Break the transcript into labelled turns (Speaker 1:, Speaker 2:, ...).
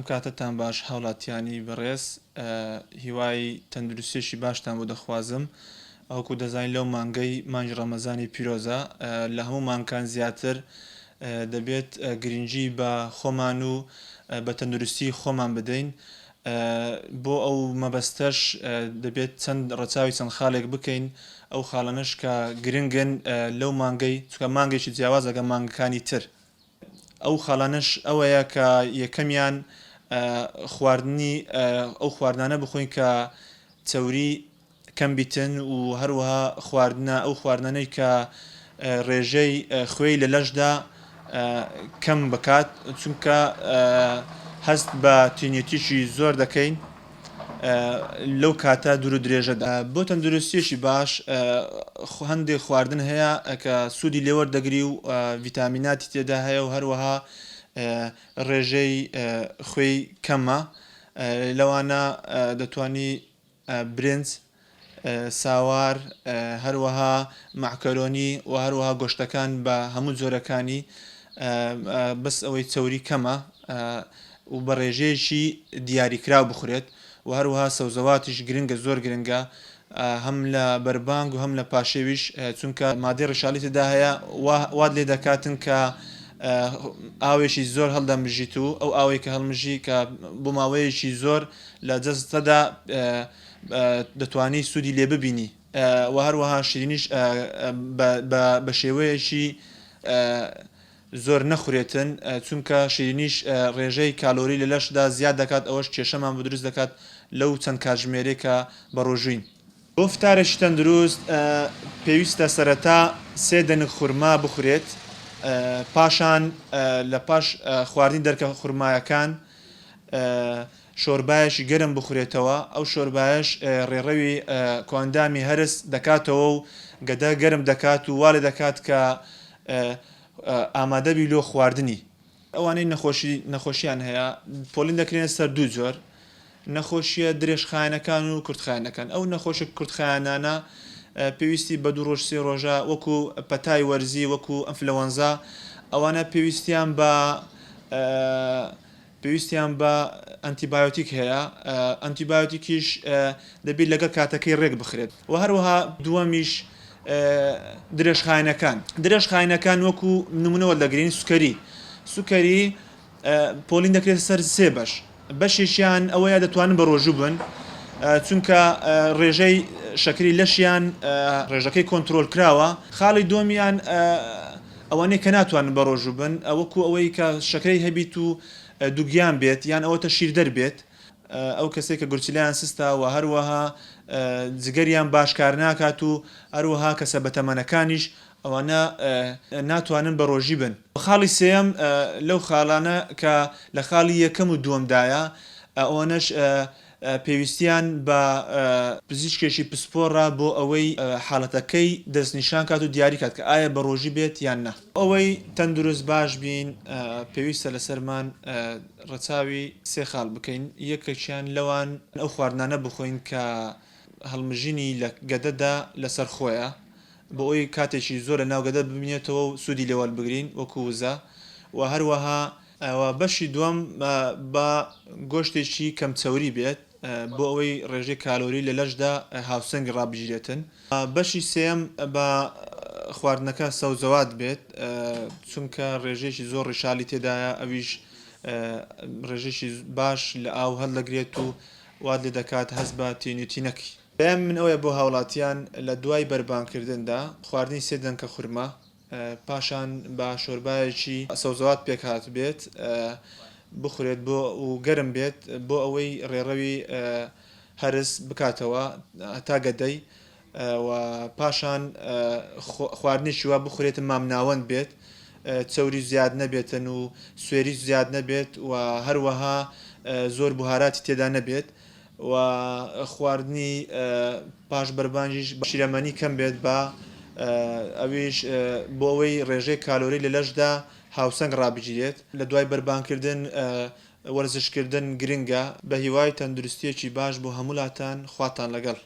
Speaker 1: کاتەتان باش هاوڵاتیانی بەڕێز هیوای تەندروستیەکی باشتان بۆ دەخوازم وەکو دەزانین لەو مانگەی مانگی ڕەمەزانی پیرۆزە لە هەموو مانگکان زیاتر دەبێت گرنگی بە خۆمان و بە تەندروستی خۆمان بدەین بۆ ئەو مەبەستەش دەبێت چەند ڕەچاوی چەند خاڵێک بکەین ئەو خاڵانەش کە گرنگن لەو مانگەی چونکە مانگێکی جیاوازە لەگەڵ مانگەکانی تر. ئەو خاڵانەش ئەوەیە کە یەکەمیان خواردنی ئەو خواردنانە بخۆین کە چەوری کەم بیتن و هەروەها خواردنە ئەو خواردنانەی کە ڕێژەی خوێی لە لەشدا کەم بکات چونکە هەست بە تینێتیی زۆر دەکەین لەو کاتە دوور و درێژەدا. بۆ تەندروستییەکی باش هەندێک خواردن هەیە کە سوودی لێ وەردەگری و ڤیتامیناتی تێدا هەیە و هەروەها ڕێژەی خوێی کەمە لەوانە دەتوانی برنج، ساوار، هەروەها مەعکەرۆنی و هەروەها گۆشتەکان بە هەموو جۆرەکانی بەس ئەوەی چەوری کەمە و بە ڕێژەیەکی دیاریکراو بخورێت و هەروەها سەوزەواتیش گرنگە زۆر گرنگە هەم لە بەربانگ و هەم لە پاشێویش چونکە مادەی ڕیشاڵی تێدا هەیە وات لێ دەکاتن کە ئاوێکی زۆر هەڵدەمژیت و ئەو ئاوەی کە هەڵمژی کە بۆ ماوەیەکی زۆر لە جەستەدا دەتوانی سوودی لێ ببینی و هەروەها شیرینیش بە شێوەیەکی زۆر نەخورێتن چونکە شیرینیش ڕێژەی کالۆری لە لەشدا زیاد دەکات ئەوەش کێشەمان بۆ دروست دەکات لەو چەند کاتژمێرەی کە بەڕۆژووین. بۆ فتارێکی تەندروست پێویستە سەرەتا سێ دەنک خورما بخورێت پاشان لە پاش خواردنی دەرکە خورمایەکان شۆربایەکی گەرم بخورێتەوە، ئەو شۆربایەش ڕێڕەوی کۆئەندامی هەرس دەکاتەوە و گەدە گەرم دەکات و وا لێدەکات کە ئامادەبی لۆ خواردنی. ئەوانەی نەخۆشی نەخۆشیان هەیە پۆلین دەکرێنە سەر دوو جۆر، نەخۆشیە درێژخایەنەکان و کورتخایەنەکان. ئەو نەخۆشە کورتخایەنانە پێویستی بە دوو ڕۆژ سێ ڕۆژە وەکو پەتای وەرزی وەکو ئەنفلەوەنزا ئەوانە پێویستیان بە پێویستیان بە ئەنتیبایۆتیک هەیە، ئەنتیبایۆتیکیش دەبێت لەگەڵ کاتەکەی ڕێک بخرێت و هەروەها دووەمیش درێژخایەنەکان، درێژخایەنەکان وەکو نمونە وەردەگرین سوکەری، سوکەری پۆلین دەکرێتە سەر سێ بەش، بەشێکیان ئەوەیە دەتوانن بە ڕۆژوو بن چونکە ڕێژەی شەکری لەشیان ڕێژەکەی کۆنترۆل کراوە، خاڵی دووەمیان ئەوانەی کە ناتوانن بەڕۆژوو بن وەکو ئەوەی کە شەکرەی هەبیت و دووگیان بێت یان ئەوەتە شیردەر بێت، ئەو کەسەی کە گورچیلەیان سستە و هەروەها جگەریان باش کار ناکات و هەروەها کەسە بەتەمەنەکانیش ئەوانە ناتوانن بەڕۆژی بن. خاڵی سێیەم لەو خاڵانە کە لە خاڵی یەکەم و دووەمدایە ئەوانەش پێویستیان بە پزیشکێکی پسپۆڕە بۆ ئەوەی حاڵەتەکەی دەستنیشان کات و دیاری کات کە ئایا بەڕۆژی بێت یان نا. بۆ ئەوەی تەندروست باش بین پێویستە لەسەرمان ڕەچاوی سێ خاڵ بکەین، یەکێکیان لەوان ئەو خواردنانە بخۆین کە هەڵمژینی لە گەدەدا لەسەر خۆیە بۆ ئەوەی کاتێکی زۆر لەناو گەدە بمینێتەوە و سوودی لێ وەربگرین وەکو وزە و هەروەها و بەشی دووەم با گۆشتێکی کەم چەوری بێت بۆ ئەوەی ڕێژەی کالۆری لە لەشدا هاوسەنگ ڕابگیرێتن. بەشی سێیەم با خواردنەکە سەوزەوات بێت چونکە ڕێژەیەکی زۆر ڕیشالی تێدایە ئەویش ڕێژەیەکی باش لە ئاو هەڵدەگرێت و وات لێ دەکات هەست بە تینوێتی نەکەی. پەیامی من ئەوەیە بۆ هاوڵاتیان لە دوای بەربانگکردندا خواردنی سێ دەنکە خورما پاشان با شۆربایەکی سەوزەوات پێکهاتبێت بخورێت بۆ و گەرم بێت بۆ ئەوەی ڕێڕەوی هەرس بکاتەوە هەتا گەدەی و پاشان خواردنێکی وا بخورێت مامناوەند بێت چەوری زیاد نەبێتن و سوێری زیاد نەبێت و هەروەها زۆر بوهاراتی تێدا نەبێت و خواردنی پاش بەربانگیش شیرەمەنی کەم بێت با ئەویش بۆ ئەوەی ڕێژەی کالۆری لە لەشدا هاوسەنگ ڕابگیرێت. لە دوای بەربانگکردن وەرزشکردن گرنگە. بە هیوای تەندروستیەکی باش بۆ هەموولاتان خواتان لەگەڵ.